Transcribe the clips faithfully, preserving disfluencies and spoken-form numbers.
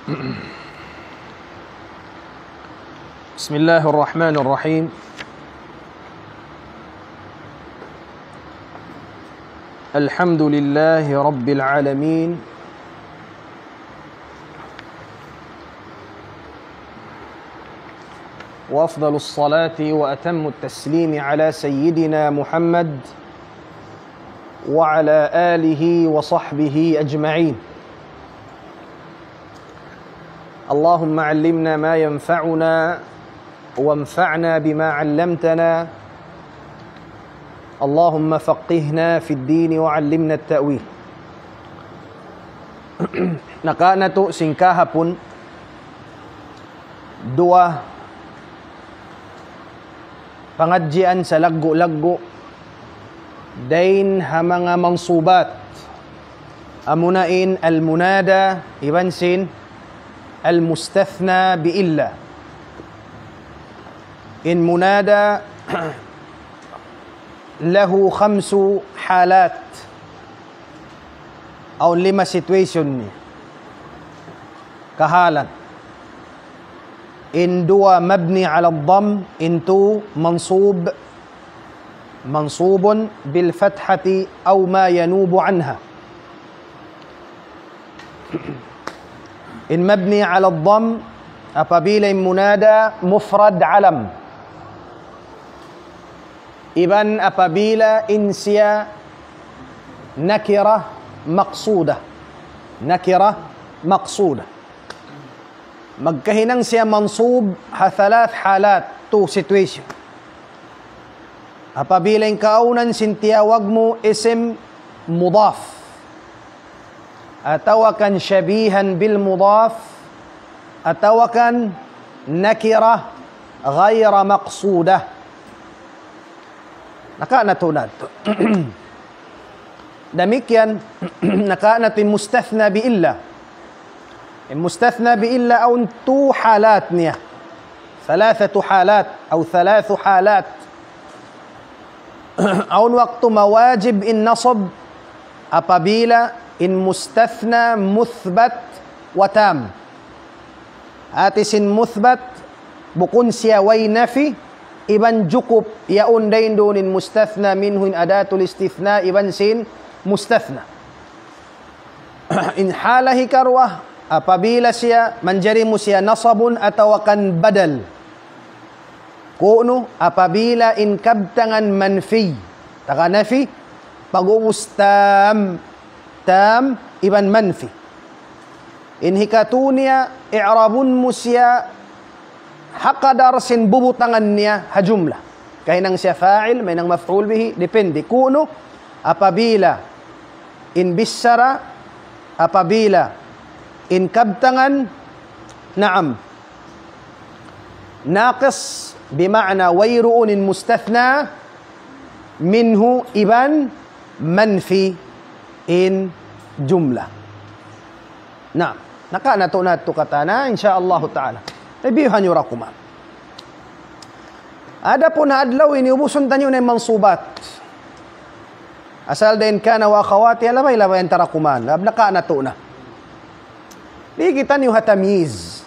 بسم الله الرحمن الرحيم. الحمد لله رب العالمين، وأفضل الصلاة وأتم التسليم على سيدنا محمد وعلى آله وصحبه أجمعين. اللهم علمنا ما ينفعنا وانفعنا بما علمتنا. اللهم فقهنا في الدين وعلمنا التأويل. Naka natu' sin kahapun duwa pangadjian salaggu'-laggu' dayn ha manga mansubat. Amuna in al-munada iban sin al-mustathna bi illa. In munada lahu khamsu halat. Awn lima situation niya. Kahalan. In duwa mabni ala dhamm, in tu mansub, mansubun bil fathati aw ma yanubu anha. In mabni ala dhamm, apabila in munada mufrad alam. Iban apabila in siya nakira maqsuda. Nakira maqsuda. Magkahinang siya mansub ha thalath halat, two situation. Apabila in kaunan sin tiyawag mu isim mudaf, atawa kan shabihan bil mudaf, atawa kan nakira ghayra maqsuda. Naka natu' natu'. Damikkiyan, naka natu' in mustathna bi illa. In mustathna bi illa awn tu halat niya. Thalathatu halat, aw thalathu halat. Awn waktu mawajib in nasab apabila in mustathna muthbat wa tam. Hati sin muthbat, bukun siya way nafi, iban jukup, yaun dayn duun in mustathna minhu in adatul istithna, iban sin mustathna. In hala hikaruwa, apabila siya, manjari mu siya nasabun atawa kan badal. Kunu, apabila in kabtangan manfi, taga nafi, pag'ubus tam, tam, iban manfi. In hikatu niya, i'rabun mu siya ha kadar sin bubutangan niya ha jumla. Kahinang siya fa'il, mahinang maf'ul bihi, depende. Kunu, apabila in bichara, apabila in kabtangan, naam. Naqis, bima'na wayruun in mustathna minhu iban manfi in jumla. Na, naka natu' natu' katan, insya Allah ta'ala. Review-han niyu ra kuman. Adapun ha adlaw ini ubusun taniyu na in mansubat. Asal dayn kana wa akhawatiha, labay-labay antara kuman. Lab naka natu' na. Di' kitaniyu ha tamyiz.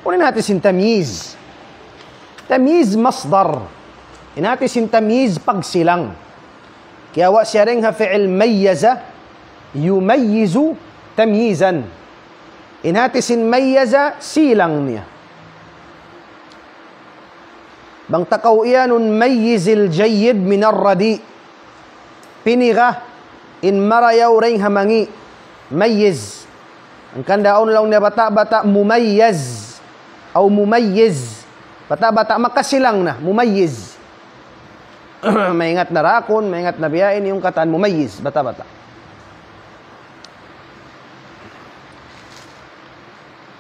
Unu in hati sin tamyiz? Tamyiz masdar. In hati sin tamyiz pagsilang. Kiyawa' siya dayn ha fi'il mayyaza, yumayyizu tamyizan. In hati sin mayyaza, silang niya. Bang ta kaw iyanun mayyizil jayyid minar radi'. Piniga in marayaw dayn ha mangi'. Mayyiz. Hangkan da awn laung niya bata'-bata' mumayyaz. Aw mumayyiz. Bata'-bata' makasilang na. Mumayyiz. Maingat na rakun, maingat na biya' ini in katan mumayyiz. Bata'-bata'.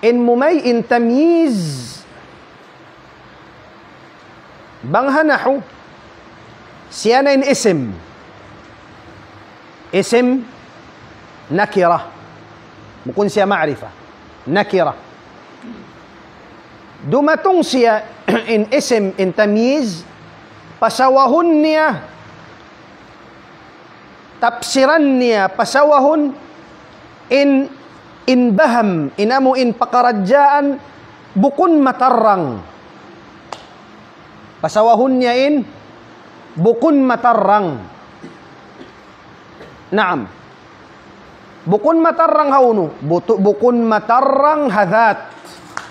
In mumay-, in tamyiz. Bang ha nahu, siya na in isim. Isim nakira. Bukun siya ma'rifa. Nakira. Dumatung siya in isim, in tamyiz, pasawahun niya, tapsiran niya, pasawahun in In baham, in amu in pakaradjaan, bukun matarrang. Pasawahun niya in, bukun matarrang. Naam. Bukun matarrang ha unu, butu-, bukun matarrang ha dhat.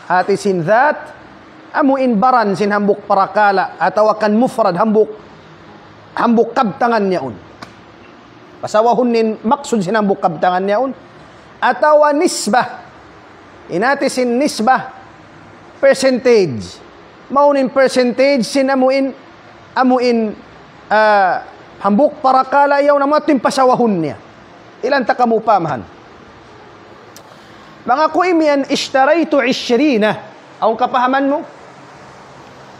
Hati sin dhat, amu in baran sin hambuuk parakala', atawa kan mufrad hambuuk, hambuuk kabtangan niya yaun. Pasawahun niya in maksud sin hambuuk kabtangan niya yaun. Atawa nisbah. In hati sin nisbah, percentage. Mawn in percentage sin amu in, amu in, ah, hambuuk parakala' yaun amu in pasawahun niya. Ilan ta kamu pamahan? Bang aku imiyan اشتريت عشرين. Awn kapahaman mu?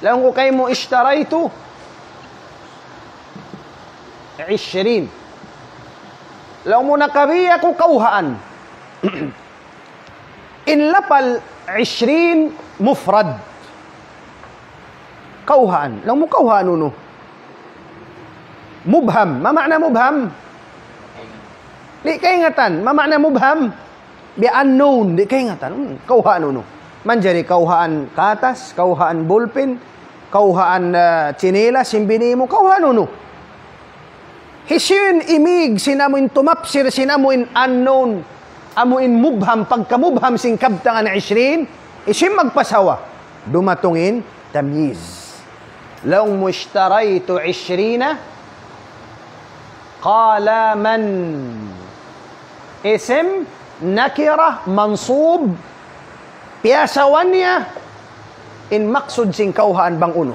Laung ku kaymu اشتريت عشرين. Laung mu nakabi aku kawhaan. In lapal عشرين mufrad. Kawhaan. Laung mu kawhaan unu? Mubham. Ma ma'na mubham? Di' kaingatan. Ma ma'na mubham? Biya' unknown. Di' kaingatan. Hmm, kawhaan unu? Manjari kawhaan katas, kawhaan bulpin, kawhaan, ah, tsinelas, in bini mu, kawhaan unu? Hisiyu in imig sin amu in tumapsir sin amu in unknown, amu in mubham, pagka mubham sin kabtangan عشرين, hisiyu in magpasawa? Dumatung in tamyiz. Laung mu اشتريت عشرين قلما. Ism nakirah mansub, piyasawa niya in maksud sin kawhaan bang unu.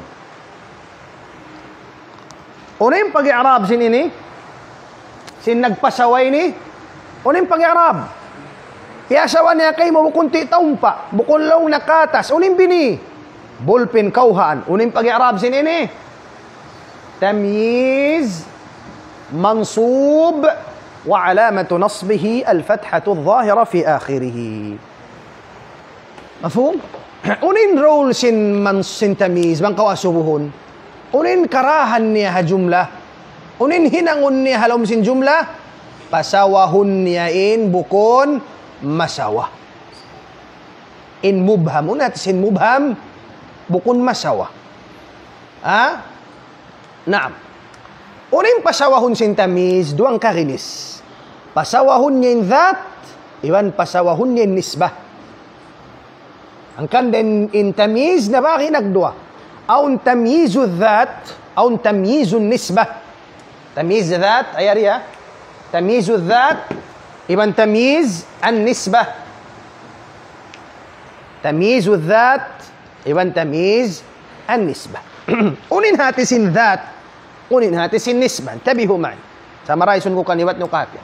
Unu in pag-i'rab sin ini? Sin nagpasawa ini? Unu in pag-i'rab? Piyasawa niya kaymu bukun ti' taumpa', bukun laung na katas, unu in bini? Bulpin kawhaan. Unu in pag-i'rab sin ini? تمييز منصوب وعلامة نصبه الفتحة الظاهرة في آخره. Mafhum? Unu in rule sin man-, sin tamyiz, bang kaw asubuhun? Unu in karahan niya ha jumlah? Unu in hinangun niya ha lawm sin jumlah? Pasawahun niya in bukun masawa. In mubham, unu in hati sin mubham, bukun masawa. Ha? Naam. Unu in pasawahun sin tamyiz, duwang kaginis. Pasawahun niya in dhat, iban pasawahun niya in nisbah. Hangkan da in tamyiz nabahagi' nagduwa. Awn tamyizu dhat, awn tamyizu nisbah. Tamyiz dhat, aya riya. Tamyizu dhat, iban tamyiz an-nisbah. Tamyizu dhat, iban tamyiz an-nisbah. Unu in hati sin dhat, unu in hati sin nisbah. Tabihu ma'i. Summarize-un ku kaniyu bat niyu kapiya.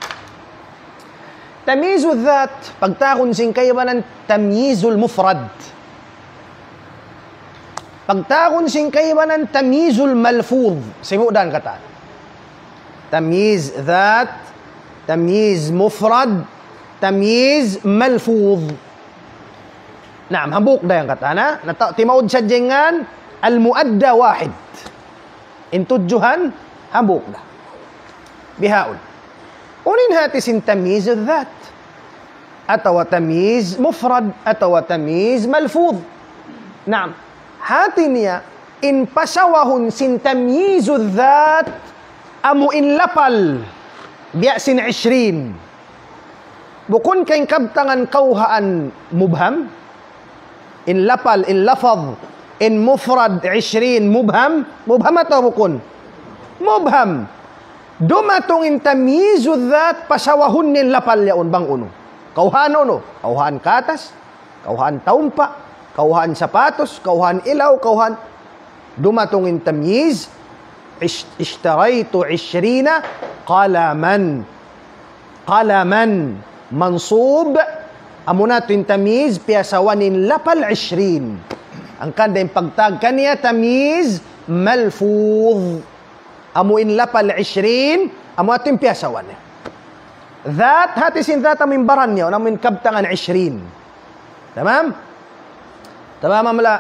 Tamyizu dhat, pagtawagun sin kaibanan tamyizul mufrad. Pagtawagun sin kaibanan tamyizul malfuz. Sibu' da yan katan. Tamyiz dhat, tamyiz mufrad, tamyiz malfuz. Naam, hambuuk da yan katan, ha? Nata-, timaud sadja in ngan, al-mu'adda wahid. In tudjuhan, hambuuk da. Bihaun. Unu in hati sin tamyiz dhat? Atawa tamyiz mufrad, atawa tamyiz malfuz. Naam. Hati niya, in pasawahun sin tamyizu dhat, amu in lapal, biya' sin ishrin. Bukun ka in kabtangan kawhaan mubham? In lapal, in lafaz, in mufrad ishrin mubham? Mubham atawa bukun? Mubham. Dumatung in tamyizu dhat, pasawahun niya in lapal yaun bang unu. Kawhaan unu? Kawhaan katas, kawhaan taumpa', kawhaan sapatus, kawhaan ilaw, kawhaan. Dumatung in tamyiz, ish-, اشتريت عشرين قلما. Qalaman mansub, amuna tuud in tamyiz, piyasawa niya in lapal ishrin. Hangkan da in pagtawag kaniya tamyiz malfuz. Amu in lapal ishrin, amu tuud in piyasawa niya. Dhat, hati sin dhat amu in baran niya, amu in kabtangan ishrin. Tamam? Tamam am la?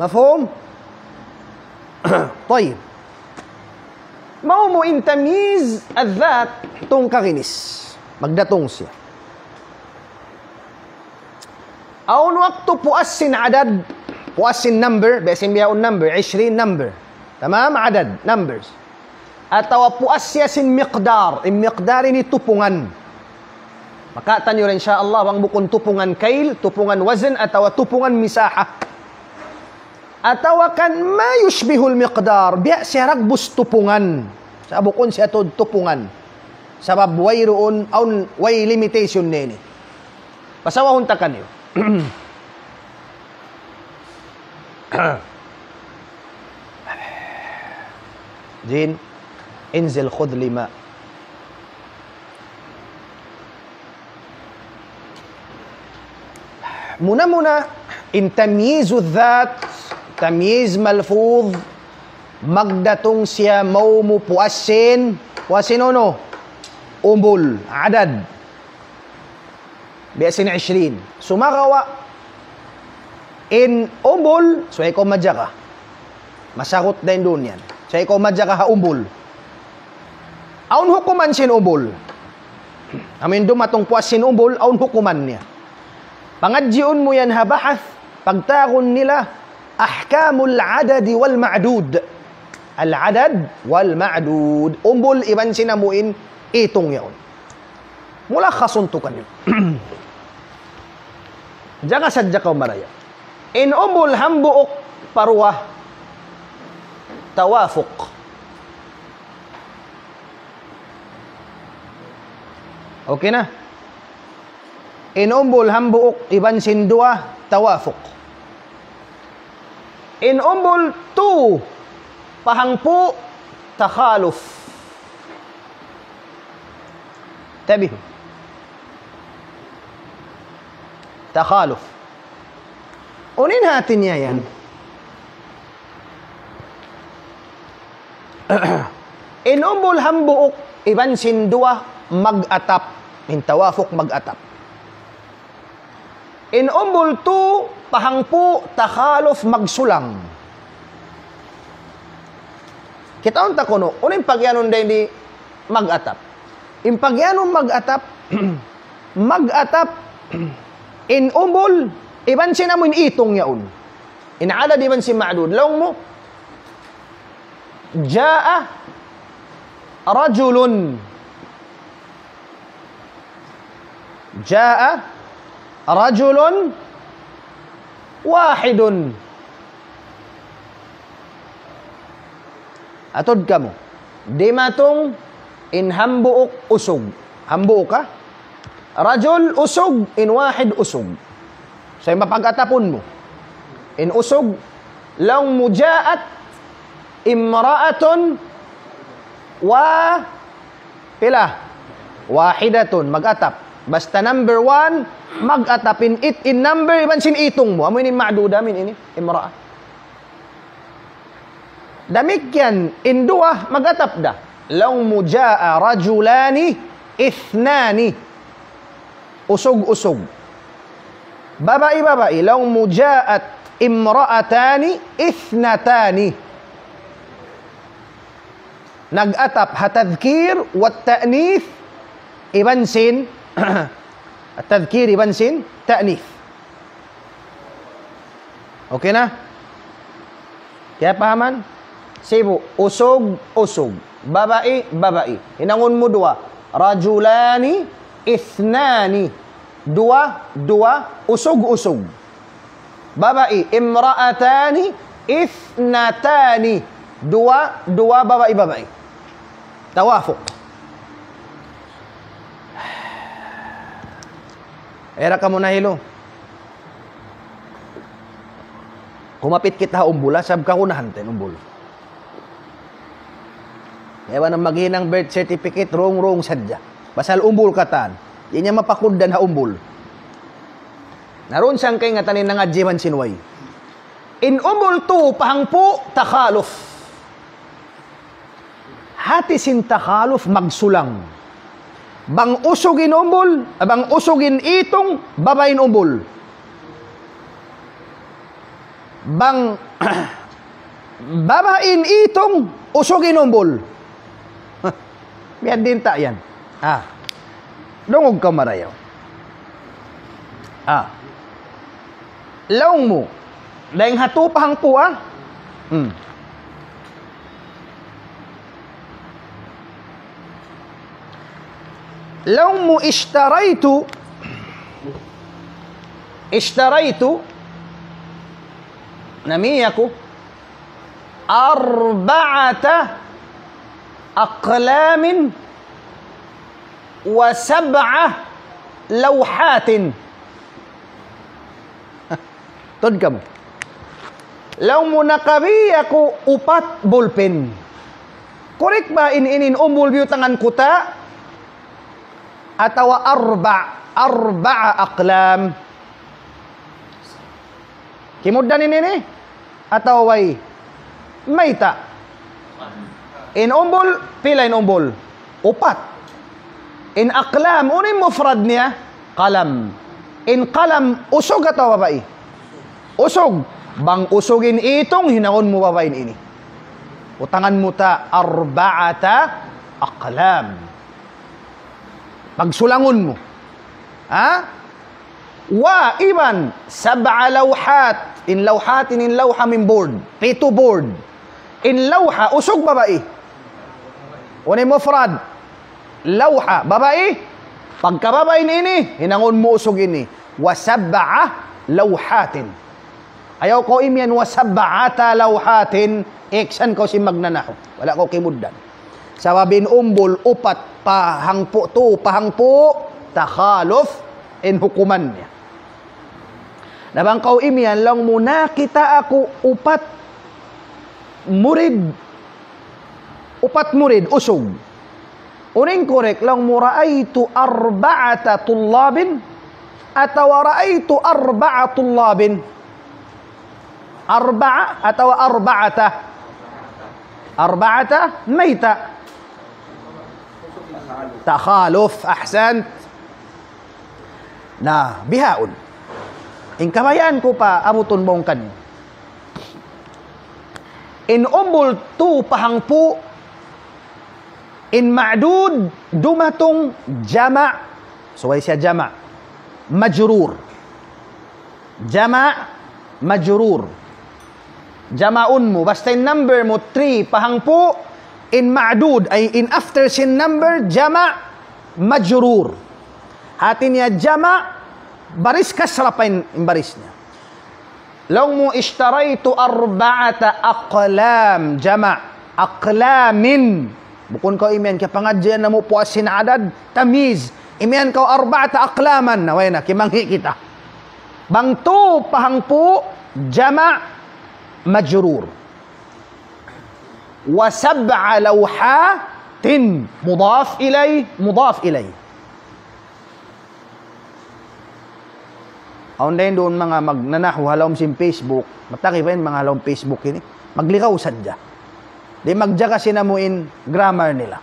Mafhum? Tayyib. Maunu in tamyiz adh-dhat tungkaginis? Magdatung siya. Awn waktu puas sin adad, puas sin number, biya' sin bihaun number, عشرين number. Tamam, adad, numbers. Atawa puas siya sin miqdar. In miqdar ini tupungan. Makatan niyu, insya Allah, bang bukun tupungan kail, tupungan wazn, atawa tupungan misaha. Atawa kan ما يشبه المقدار, biya' siya dagbus tupungan. Sa' bukun siya tuud tupungan. Sabab wayruun, awn, way limitation niya ini. Pasawahun ta kaniyu. Jin, انزل خذ لي ماء. Muna-muna, in tamyizu dhat, tamyiz malfuz, magdatung siya mawn mu puas sin, puas sin unu, umbul, adad. Biya' sin عشرين. Sumagawa', in umbul, subay kaw majaga. Masagut da in duun yan. Subay kaw majaga ha umbul. Awn hukuman sin umbul. Amu in dumatung puas sin umbul, awn hukuman niya. Pangadjiun mu yan ha bahath, pagtawagun nila, أحكام العدد والمعدود. العدد والمعدود. Umbul iban sin amu in itung yaun. Mulakhasun ta kaniyu. Jaga sadja kaw marayaw. In umbul hambuuk pa duwa, tawafuq. Okay na? In umbul hambuuk iban sin duwa, tawafuq. In umbul tu pa hangpu', takhaluf. Tabi. Takhaluf. Unu in hati niya yan? In umbul hambuuk iban sin duwa mag-atap. In tawafuq mag-atap. In umbul tu pa hangpu', takhaluf, magsulang. Kitaun ta kunu', unu in pagiyanun dayn di mag-atap. In pagiyanun mag-atap, mag-atap in umbul iban sin amu in itung yaun. In adad iban sin ma'dud. Laung mu, جاء رجل. جاء رجل واحد. Atud kamu. Dimatung in hambuuk usug. Hambuuk ka? Rajul usug, in wahid usug. So, in mapag-atapun mu. In usug, laung mu ja'at imra'atun wa pila? Wahidatun, mag-atap. Basta number one, mag-atap in it, in number, iban sin itung mu. Amu ini ma'dud amin ini, imra'a. Damikkiyan, in duwa, mag-atap da. Laung mu ja'a rajulani ithnani. Usug-usug. Babai-babai, laung mu ja'at imra'atani ithnatani. Nag-atap ha tadhkir wa ta'nith iban sin, tadhkir iban sin ta'nith. Okay na? Kiyapahaman? Sibu', usug, usug. Babai, babai. Hinangun mu duwa. Rajulani, ithnani. Duwa, duwa, usug, usug. Babai, imra'atani, ithnatani. Duwa, duwa, babai, babai. Tawafuq. Era kamu nahilu. Kumapit kita ha umbul, ha, sabab kagunahan ta in umbul. Iban na maghinang birth certificate, wrong, wrong sadja. Pasal umbul katan. Di' niya mapakugdan ha umbul. Na duun sa in kaingatan in nangadji' iban sin way. In umbul tu pa hangpu', takhaluf. Hati sin takhaluf magsulang. Bang usug in umbul, bang usug in itung, babai in umbul. Bang babai in itung, usug in umbul. Biya' diin ta yan. Ah. Dungug kaw marayaw. Ah. Laung mu, dayng ha tu pa hangpu', ah? Hmm. Laung mu, اشتريت، اشتريت, nami aku, أربعة أقلام وسبع لوحات. Tuud kamu. Laung mu, nakabī aku upat bulpen. Correct ba in, in, in umbul biyutangan ku ta'? Atawa أربع، أربع أقلام. Kimugdan ini ni? Atawa way? Mayta'? In umbul, pila in umbul? Upat. In أقلام, unu in mufrad niya? Qalam. In qalam, usug atawa babai? Usug. Bang usug in itung, hinangun mu babai ini. Utangan mu ta' أربعة أقلام. Pagsulangun mu. Ha? Wa iban سبع لوحات. In lawhat, in, in lawha min board. Pitu board. In lawha, usug babai? Unu in mufrad? Lawha, babai? Pagka babai ini, hinangun mu usug ini. وسبع لوحات. Ayaw kaw imiyan وسبعة لوحات, iksan kaw sin magnanahu. Wala' kaw kimugdan. Sabab in umbul upat pa hangpu', tu pa hangpu', takhaluf in hukuman niya. Na bang kaw imiyan, laung mu, nakakita' aku upat murid, upat murid, usug. Unu in correct, laung mu, رأيت أربعة طلاب atawa رأيت أربع طلاب؟ أربعة atawa أربعة؟ أربعة, mayta'? Takhaluf, ahsant. Na, bihaun. In kabayaan ku pa abutun bawng kaniyu. In umbul tu pa hangpu', in ma'dud dumatung jama', subay siya jama', majrur. Jama' majrur. Jama'un mu, basta in number mu three pa hangpu', in ma'dud, ay in after sin number, jama' majrur. Hati niya jama', baris kasra pa in, in baris niya. Laung mu, اشتريت أربعة أقلام, jama', أقلام. Bukun kaw imiyan, kiyapangadjian namu' puas sin adad, tamyiz. Imiyan kaw أربعة أقلاما, na way na, kimanghi' kita. Bang tu pa hangpu', jama' majrur. وسبع لوحات, مضاف إليه، مضاف إليه. Awn dayn duun manga magnanahu ha lawm sin Facebook, matagi pa in manga ha lawm Facebook ini, maglikaw sadja. Di' magjaga sin amu in grammar nila.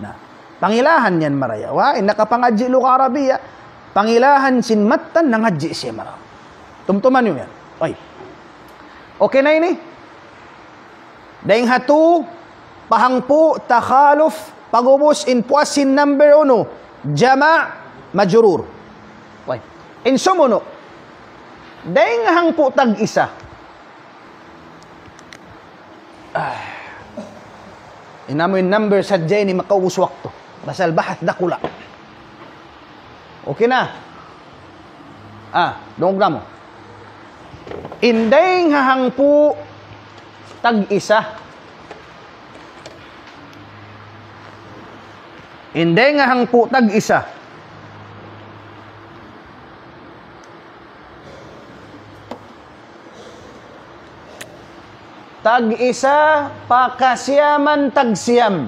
Na, pangilahan yan marayaw. Wa, in nakapangadji' lugha Arabiya, pangilahan sin mattan nangadji' siya marayaw. Tumtuma niyu yan. Ay. Okay na ini? Dayng ha tu, pa hangpu', takhaluf, pag'ubus in puas sin number unu, jama' majrur. Way. In sumunu', dayng ha hangpu' tag-isa. Ah. In amu in number sadja ini makaubus waktu. Pasal bahath dakula'. Okay na. Ah, dungug namu'. In dayng ha hangpu' tag-isa. In dayng ha hangpu' tag-isa. Tag-isa pa kasiyaman tagsiyam.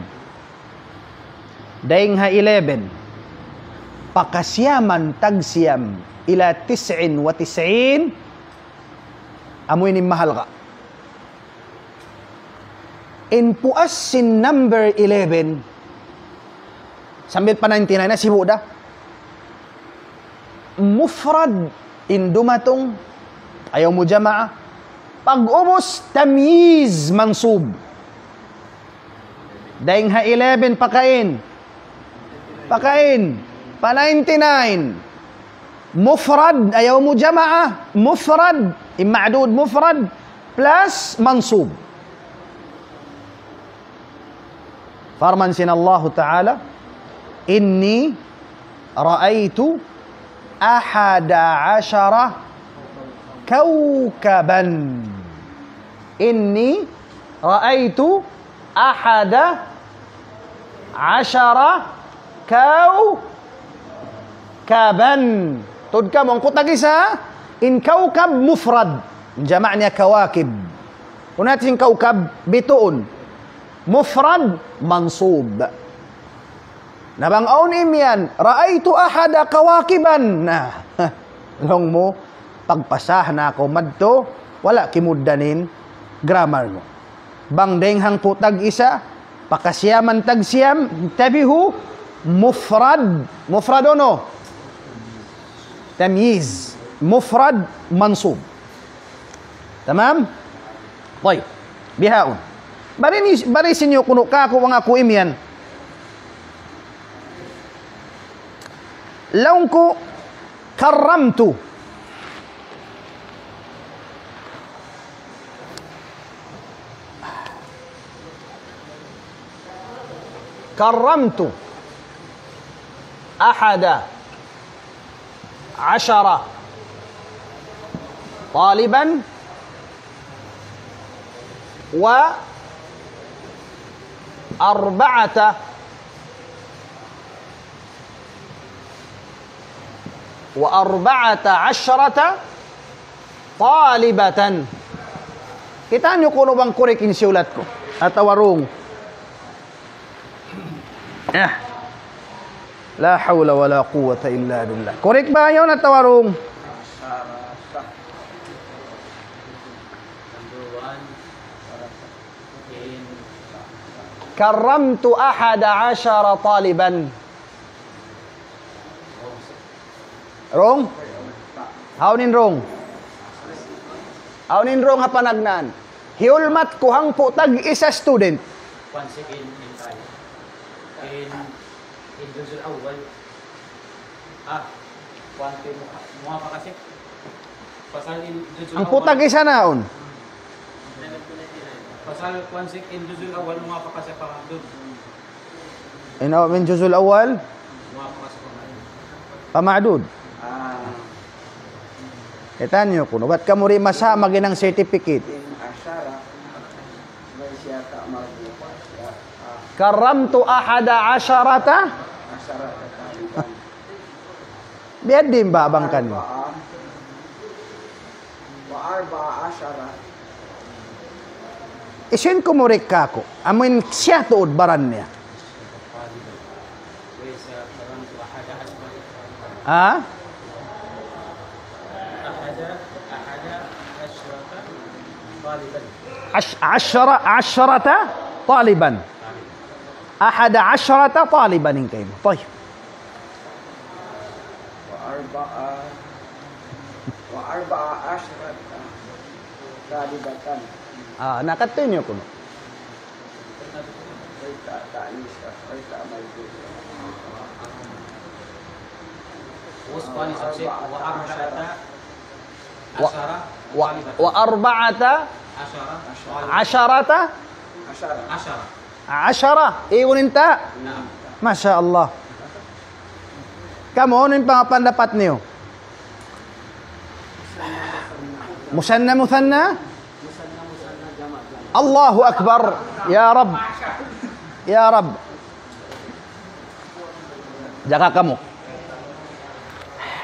Dayng ha eleven. Pa kasiyaman tagsiyam. إلى تسع وتسعين. Amu ini mahalga'. In puas sin number eleven, sambil pa ninety-nine, nasibu' da. Mufrad in dumatung, ayaw mu jama'a. Pag'ubus tamyiz mansub. Dayng ha eleven pakain. Pakain. Pa ninety-nine. Mufrad, ayaw mu jama'a, mufrad, in ma'dud mufrad, plus mansub. Parman sin Allahu Ta'ala, إني رأيت أحد عشر كوكبا. إني رأيت أحد عشر كوكبا. Tuud kamu, hangpu' tag-isa, in kawkab mufrad. Jama' niya kawakib. Unu in kawkab, bituun. Mufrad, mansub. Na bang awn imiyan, رأيت أحد كواكبا. Na, laung mu, pagpasah na aku madtu, wala' kimugdan in grammar mu. Bang dayng hangpu' tag-isa, pakasiyaman tagsiyam, intabihu, mufrad. Mufrad unu? Tamyiz. Mufrad mansub. Tamam? Tayyib. Bihaun. Bari ni, bari sin niyu kunu' kāku' bang aku imiyan. Laung ku, كرمت. كرمت أحد عشر طالبا وأربعة وأربعة عشرة طالبة. Kitaa niyu kunu' bang correct in siyulat ku. Atawa wrong. Eh. لا حول ولا قوة إلا بالله. Correct ba yaun atawa wrong? كرمت أحد عشر طالبا. Wrong? Hawnu in wrong? Hawnu in wrong ha panagnaan? Hiyulmat ku hangpu' tag-isa student. Kuwan si in, in tayo. In, in juzul awwal. Ah, kuwan si mu-, muwafaqa si. Pasal in juzul awwal. Hangpu' tag-isa na yaun. Pasal kuwan si in juzul awwal muwafaqa si pa ma'dud. In aw-, in juzul awwal? Pa ma'dud. Kitaa niyu kunu'. Bat kamu di' masa maghinang certificate? كرمت أحد عشرة. Biya' diin ba bang kaniyu? وأربع عشر. Hisiyu in kumurek kāku'? Amu in siya tuud baran niya. Ha? عش-، عشرة، عشرة طالبا. أحد عشرة طالبا in kaymu. Tayyib. وأربعة، وأربع عشرة طالبة. Ah, na, continue kunu'. وأربعة، وأربعة عشرة. عشرة. Igun in ta? Masha Allah. Kamu, unu in pandapat niyu? Musanna, musanna? Allahu Akbar. Ya Rabb. Ya Rabb. Jaga kamu.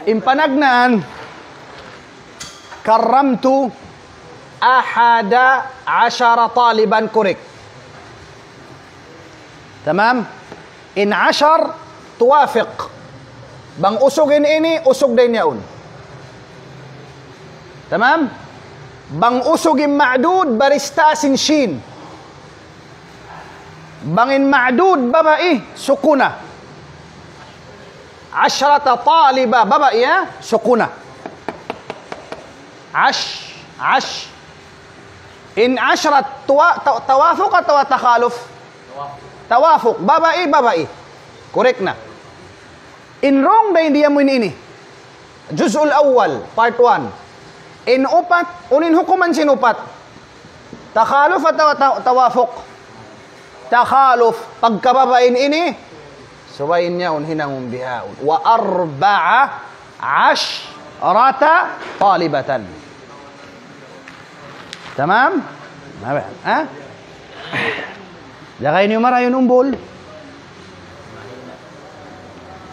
In panagnaan, كرمت أحد عشر طالبا, correct. Tamam? In ashar, tuwafiq. Bang usug in ini, usug da in yaun. Tamam? Bang usug in ma'dud, baris taas in shin. Bang in ma'dud babai, sukun na. Ashrata taliba, babai, ya, sukun na. Ash, ash. In ashrat tawa-, ta-, tawafuq atawa takhaluf? Tawafuq. Babai, babai. Correct na. In wrong da in diya mu in ini. Juz'ul awwal, part one. In upat, unu in hukuman sin upat? Takhaluf atawa ta-, tawafuq? Takhaluf, pagkababa' in ini, subay niya un hinangun bihaun. Wa arba'a ashrata talibatan. Tamam? Mabaya', ha? Jagain niyu marayaw in umbul.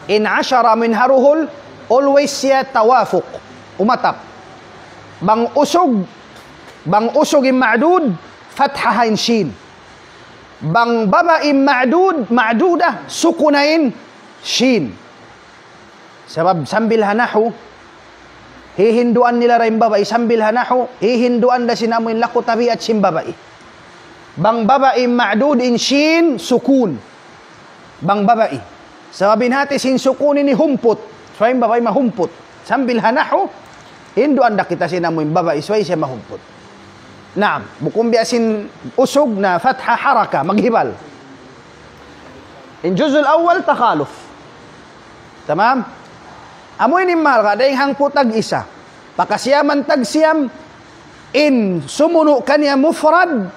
In ashara min ha duhul, always siya tawafuq. Umatap. Bang usug, bang usug in ma'dud, fathaha in shin. Bang babai ma'dud, ma'duda, sukuna in shin. Sabab sambil ha nahu, hihinduan nila da in babai, sambil ha nahu, hihinduan da sin amu in laku tabiat sin babai. Bang babai ma'dud in shin sukun. Bang babai. Sabab in hati sin sukun ini humput. Subay in babai mahumput. Sambil ha nahu, hinduan da kita sin amu in babai, subay siya mahumput. Naam, bukun biya' sin usug na fatha haraka, maghibal. In juzul awwal takhaluf. Tamam? Amu ini mahal ka, dayn hangpu' tag-isa. Pakasiyaman tagsiyam, in sumunu' kaniya mufrad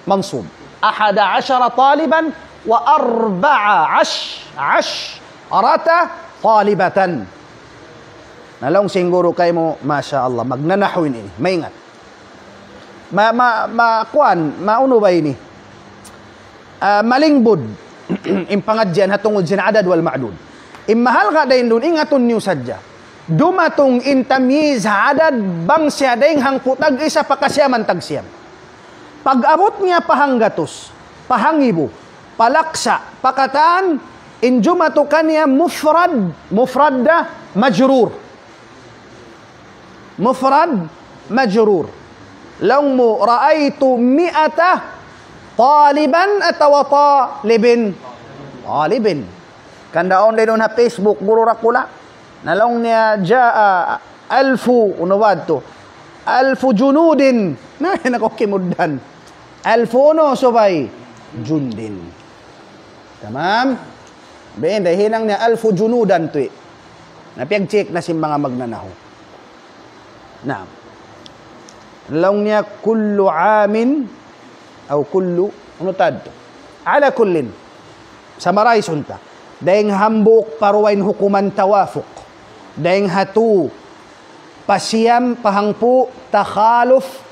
mansub. Ahada ashara taliban wa arba'a ash-, ashrata talibatan. Na laung sin guru kaymu, masha Allah, magnanahu ini. Maingat. Ma, ma, ma, kuwan, maunu ba ini? Ah, malingbud in pangadjian ha tungud sin adad wal ma'dud. In mahal ka dayn duun, ingatun niyu sadja. Dumatung in tamyiz ha adad bang siya dayn hangpu' tag-isa pakasiyaman tagsiyam. Pag-abut niya pa hanggatus, pa hangibu, pa laksa, pa katan, in jumatu kaniya mufrad, mufrad da majrur. Mufrad majrur. Laung mu, ra'aytu mi'ata taliban atawa talibin? Talibin. Hangkan da awn da duun ha Facebook, guru dakula'. Na laung niya, ja'a alfu, unu ba tu? Alfu junudin. Na, na ku kimugdan. Alfu unu subay? Jundin. Tamam? Ba'in da hinang niya alfu junudan tuwi. Na piyag-check na sin manga magnanahu. Naam. Laung niya kullu amin aw kullu, unu tadtu? Ala kullin. Summarize unta. Dayn hambuuk pa duwa in hukuman tawafuq. Dayn ha tu, pa siyam, pa hangpu', takhaluf,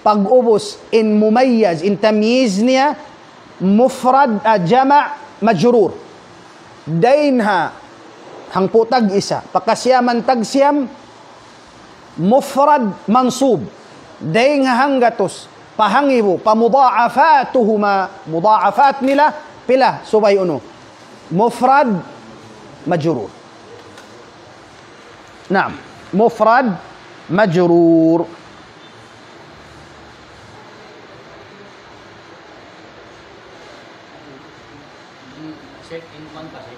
pag-ubus, in mumayyaz, in tamyiz niya, mufrad, ah, jama', majrur. Dayn ha hangpu' tag-isa, pakasiyaman tagsiyam, mufrad mansub. Dayn ha hanggatus, pa hangibu, pa mudha'afatuhuma, mudha'afat nila, pila, subay unu? Mufrad majrur. Naam, mufrad majrur. Check in man kasi.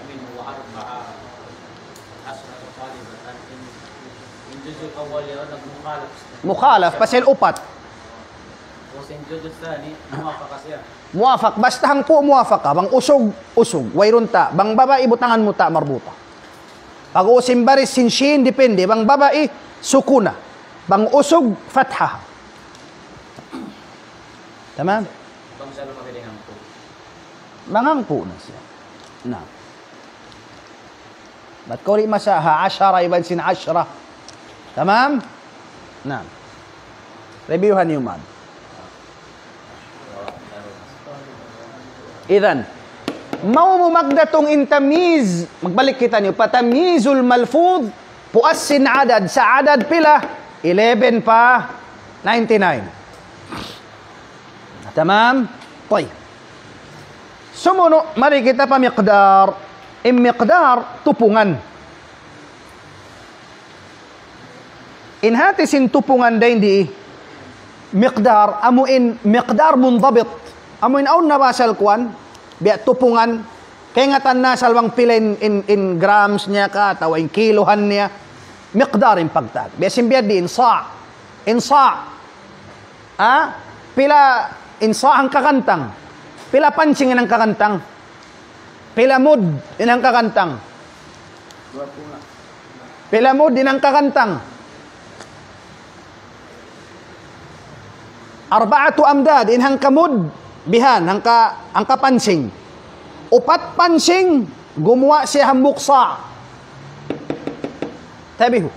Amin, wa arba'a ashrata talibatan in, in juzul awwal yan, nagmukhalaf. Mukhalaf, pasal upat. Wa in juzul thani, muwafaqa siya. Muwafaq, basta hangpu' muwafaqa, bang usug, usug, wayruun ta, bang babai butangan mu ta marbuta. Pag-ubus in baris sin shin, depende, bang babai, sukuna, bang usug, fatha. Tamam? Bang sa lumaki din hangpu'. Bang hangpu' na siya. Na. Bat kaw di' masa ha ashara iban sin ashra. Tamam? Na. Review-han niyu man. Idhan, mawn mu magdatung in tamyiz, magbalik kitaniyu pa tamyizul malfudh, puas sin adad, sa adad pila? Eleven pa ninety-nine. Tamam? Tayyib. Sumunu', mari kita pa miqdar. In miqdar, tupungan. In hati sin tupungan dayn di, miqdar, amu in miqdar mundabit. Amu in awn na ba asal kuwan, biya' tupungan, kaingatan na asal bang pila in, in, in grams niya ka, atawa in kiluhan niya, miqdar in pagtag. Biya' sin biya' di, in sa'. In sa'. Ha? Pila in sa' hangkakantang? Pila pansing in hangkakantang? Pila mud in hangka gantang? Pila mud in hangka gantang? Arba'atu amdad, in hangka mud, bihan, hangka, hangka pansing. Upat pansing, gumuwa' siya hambuuk sa'. Tabihu.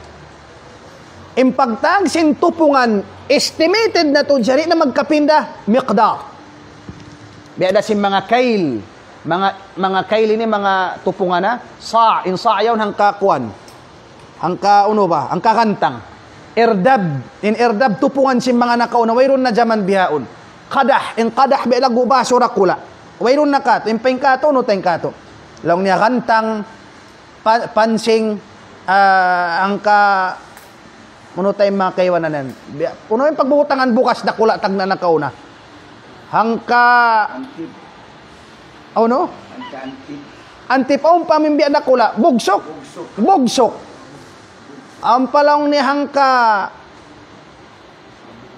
In pagtawag sin tupungan, estimated na tuud, di' na magkapinda, miqdar. Biya' da sin manga kail, manga, manga kail ini, manga tupungan na, sa', in sa' yaun hangka kuwan. Hangka unu ba, hangka gantang. Irdab, in irdab tupungan sin manga nakauna, wayruun na jaman bihaun. Qadah, in qadah biya' laggu' basu dakula'. Wayruun na katu', in pa in katu', unu ta in katu'. Laung niya gantang, pa-, pansing, ah, hangka, unu ta in manga kaibanan yan. Biya', unu in pagbubutangan bugas dakula' tagna' nakauna. Hangka, Antip. Unu? Hangka antip. Antip, awn pa in biya' dakula'. Bugsuk. Bugsuk. Bugsuk. Awn pa laung niya hangka,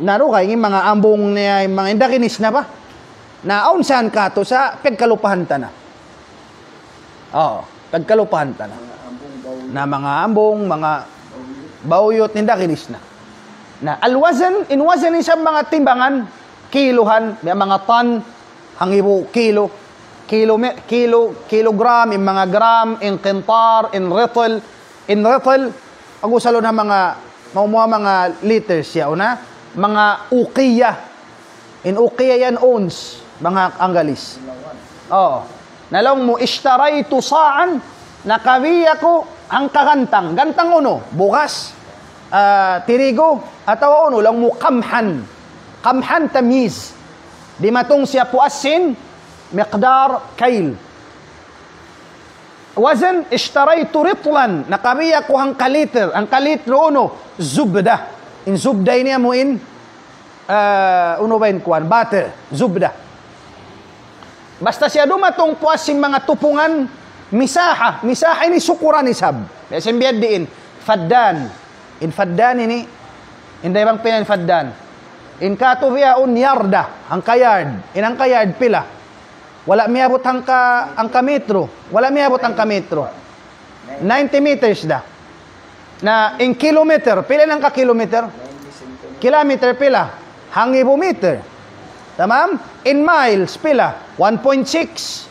naru kay in manga ambung niya, in manga indakinis na ba? Na awn sa yan katu' sa pagkalupahan ta na. Oo, pagkalupahan ta na. Na manga ambung, manga bauyot, indakinis na. Na al-wazn, in wazn isab manga timbangan, kiluhan, may manga tan, hangibu kilo, kilo, me-, kilo, kilogram, in manga gram, in qintar, in ritl, in ritl, pag-usalun ha manga, maumuha manga liters yaun na, manga uqiyah. In uqiyah yan ounce, manga Anggalis. Oo. Na laung mu, اشتريت صاعا, nakabī aku hangka gantang. Gantang unu? Bugas, ah, tirigu, atawa unu, laung mu qamhan. Qamhan tamyiz. Dimatung siya puas sin miqdar kail. Wazn, اشتريت رطلا, nakabī aku hangka liter, hangka liter unu, zubda. In zubda ini amu in, ah, unu ba in kuwan, butter, zubda. Basta siya dumatung puas sin manga tupungan, misaha, misaha ini sukuran isab. Biya' sin biya' diin, faddan. In faddan ini, in daybang pila in faddan. In katu' bihaun yarda, hangka yard. In hangka yard pila. Wala' miyabut hangka, hangka metro. Wala' miyabut hangka metro. Ninety meters da. Na in kilometer, pila in hangka kilometer? Kilometer pila? Hangibu meter. Tamam? In miles pila? One point six.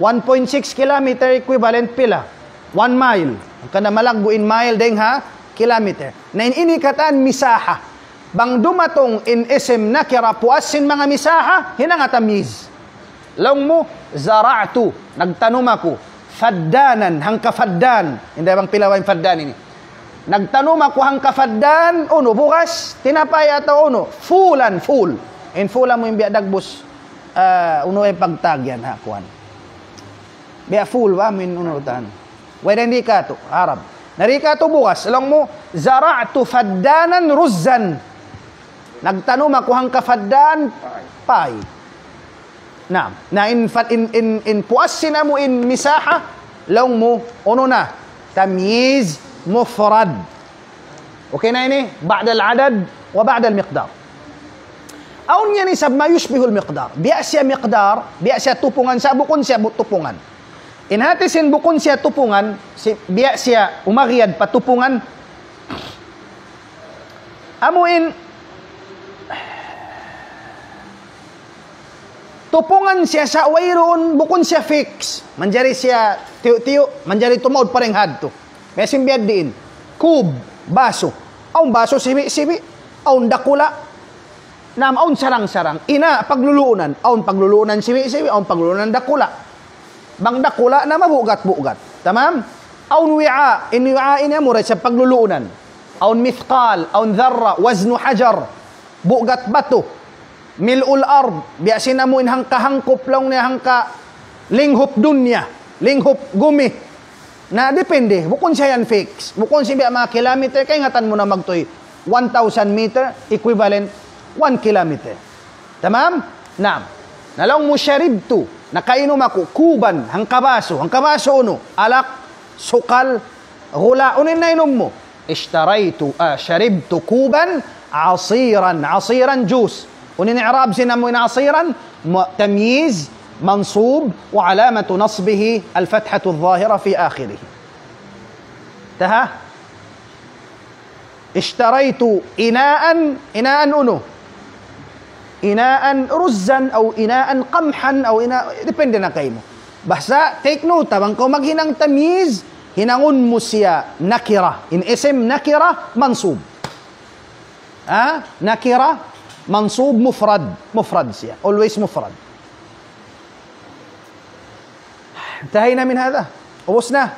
One point six kilometer equivalent pila? One mile. Hangkan na malaggu' in mile dayng ha kilometer. Na in ini katan misaha. Bang dumatung in isim nakira puas sin manga misaha, hinanga tamyiz. Laung mu, zara'tu, nagtanum aku, faddanan, hangka faddan. Inday bang pila in faddan ini. Nagtanum aku hangka faddan, unu, bugas, tinapay atawa unu, fulan, ful. In ful amu in biya' dagbus, ah, unu in pagtawag yan, ha, kuwan. Biya' ful ba, amu in unu tan. Way da in di katu', Arab. Na di katu' bugas, laung mu, zara'tu faddanan ruzzan. Nagtanum aku hangka faddan, pay. Na, na in, fad-, in, in, in puas sin amu in misaha, laung mu, unu na, tamyiz mufrad. Okay na ini? Ba'dal adad wa ba'dal miqdar. Awn yan isab ma yushbihul miqdar. Biya' siya miqdar, biya' siya tupungan, sa' bukun siya bu-, tupungan. In hati sin bukun siya tupungan, si-, biya' siya umagiyad pa tupungan, amu in tupungan siya sa' wayruun, bukun siya fix. Manjari siya tiyu'-tiyu', manjari tumaud pa dayn ha yadtu. Biya' sin biya' diin. Kub, basu. Awn basu sibi'-sibi'. Awn dakula'. Naam, awn sarang-sarang. Ina', pagluluunan. Awn pagluluunan sibi'-sibi', awn pagluluunan dakula'. Bang dakula' na mabugat-bugat. Tamam? Awn wi'a. In wi'a ini amura siya pagluluunan. Awn mithqal, awn dharra, waznu hajar. Bugat batu. Mil'ul ard, biya' sin amu in hangka hangkup laung niya hangka linghup dunya, linghup gumi. Na depende, bukun siya yan fix. Bukun siya biya' manga kilometer, kaingatan mu na magtuy. One thousand meter, equivalent, one kilometer. Tamam? Naam. Na laung mu sharibtu, nakainum aku, kuban, hangka basu, hangka basu unu, alak, sukal, gula, unu in nainum mu? اشتريت, ah, شربت كوبا عصيرا. عصيرا, juice. Unu in i'rab sin amu in asiran? Mu-, tamyiz منصوب وعلامة نصبه الفتحة الظاهرة في آخره. Taha? اشتريت إناء. إناء unu? إناء رزا أو إناء قمحا أو إناء, depende na kaymu. Basta, take note, bang kaw maghinang tamyiz, hinangun mu siya nakira. In isim nakira, mansub. Ha? Nakira, mansub, mufrad. Mufrad siya. Always mufrad. انتهينا من هذا. Ubus na.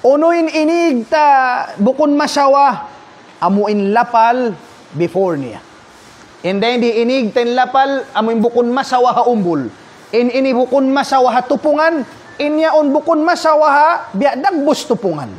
Unu in inig ta bukun masawa, amu in lapal before niya. Inda in di inig ta in lapal, amu in bukun masawa ha umbul. In ini bukun masawa ha tupungan, in yaun bukun masawa ha biya' dagbus tupungan.